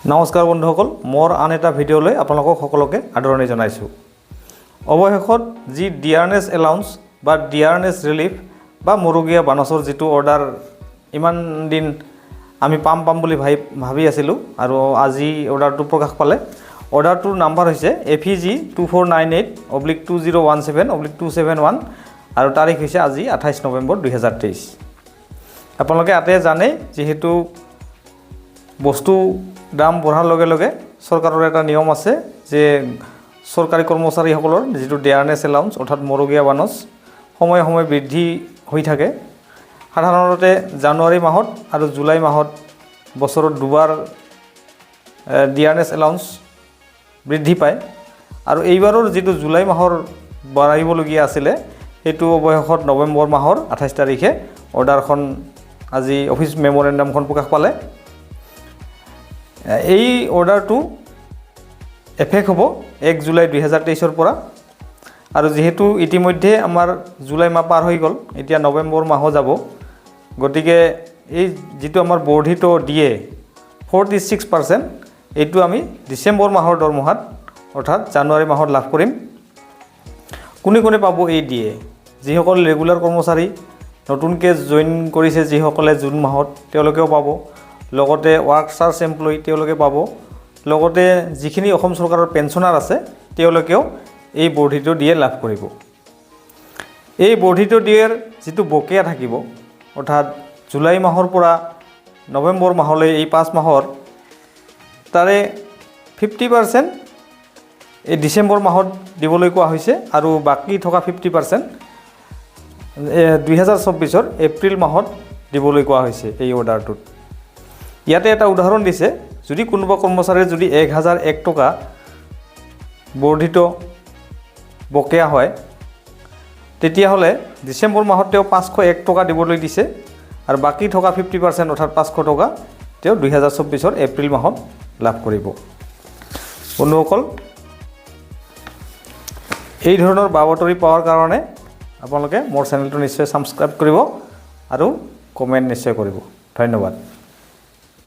নমস্কাৰ বন্ধুসকল, মোৰ আন এটা ভিডিঅ'লৈ আপোনালোকক সকলোকে আদৰণি জনাইছোঁ। অৱশেষত যি ডিয়াৰনেছ এলাউন্স বা ডিয়াৰনেছ ৰিলিফ বা মৰগীয়া বানচৰ যিটো অৰ্ডাৰ ইমান দিন আমি পাম পাম বুলি ভাবি ভাবি আছিলোঁ আৰু আজি অৰ্ডাৰটো প্ৰকাশ পালে। অৰ্ডাৰটোৰ নাম্বাৰ হৈছে FEG 2498/2017/271 আৰু তাৰিখ হৈছে আজি 28 নৱেম্বৰ 2023। আপোনালোকে আটায়ে জানে, যিহেতু বস্তু দাম বঢ়াৰ লগে লগে চৰকাৰৰ এটা নিয়ম আছে যে চৰকাৰী কৰ্মচাৰীসকলৰ যিটো ডিয়াৰনেছ এলাউন্স, অৰ্থাৎ মৰগীয়া বানচ, সময়ে সময়ে বৃদ্ধি হৈ থাকে। সাধাৰণতে জানুৱাৰী মাহত আৰু জুলাই মাহত বছৰত দুবাৰ ডিয়াৰনেছ এলাউন্স বৃদ্ধি পায়। আৰু এইবাৰৰ যিটো জুলাই মাহৰ বাঢ়িবলগীয়া আছিলে, সেইটো অৱশেষত নৱেম্বৰ মাহৰ 28 তাৰিখে অৰ্ডাৰখন, আজি অফিচ মেম'ৰেণ্ডামখন প্ৰকাশ পালে। এই অৰ্ডাৰটো এফেক্ট হ'ব 1 জুলাই 2023ৰ পৰা। আৰু যিহেতু ইতিমধ্যে আমাৰ জুলাই মাহ পাৰ হৈ গ'ল, এতিয়া নৱেম্বৰ মাহো যাব, গতিকে এই যিটো আমাৰ বৰ্ধিত ডিএ 46%, এইটো আমি ডিচেম্বৰ মাহৰ দৰমহাত, অৰ্থাৎ জানুৱাৰী মাহত লাভ কৰিম। কোনে কোনে পাব এই ডিএ? যিসকল ৰেগুলাৰ কৰ্মচাৰী, নতুনকৈ জইন কৰিছে যিসকলে জুন মাহত, তেওঁলোকেও পাব। লগতে ৱৰ্ক চাৰ্জ এমপ্লয়ী, তেওঁলোকে পাব। লগতে যিখিনি অসম চৰকাৰৰ পেঞ্চনাৰ আছে, তেওঁলোকেও এই বৰ্ধিত ডিএ লাভ কৰিব। এই বৰ্ধিত ডিএৰ যিটো বকেয়া থাকিব, অৰ্থাৎ জুলাই মাহৰ পৰা নৱেম্বৰ মাহলৈ এই 5 মাহৰ, তাৰে 50% এই ডিচেম্বৰ মাহত দিবলৈ কোৱা হৈছে আৰু বাকী থকা 50% 2024ৰ এপ্ৰিল মাহত দিবলৈ কোৱা হৈছে এই অৰ্ডাৰটোত। ইয়াতে এটা উদাহৰণ দিছে, যদি কোনোবা কৰ্মচাৰীৰ যদি 1001 টকা বৰ্ধিত বকেয়া হয়, তেতিয়াহ'লে ডিচেম্বৰ মাহত তেওঁ 501 টকা দিবলৈ দিছে আৰু বাকী থকা 50%, অৰ্থাৎ 500 টকা তেওঁ 2024ৰ এপ্ৰিল মাহত লাভ কৰিব। বন্ধুসকল, এই ধৰণৰ বা বাতৰি পোৱাৰ কাৰণে আপোনালোকে মোৰ চেনেলটো নিশ্চয় ছাবস্ক্ৰাইব কৰিব আৰু কমেণ্ট নিশ্চয় কৰিব। ধন্যবাদ।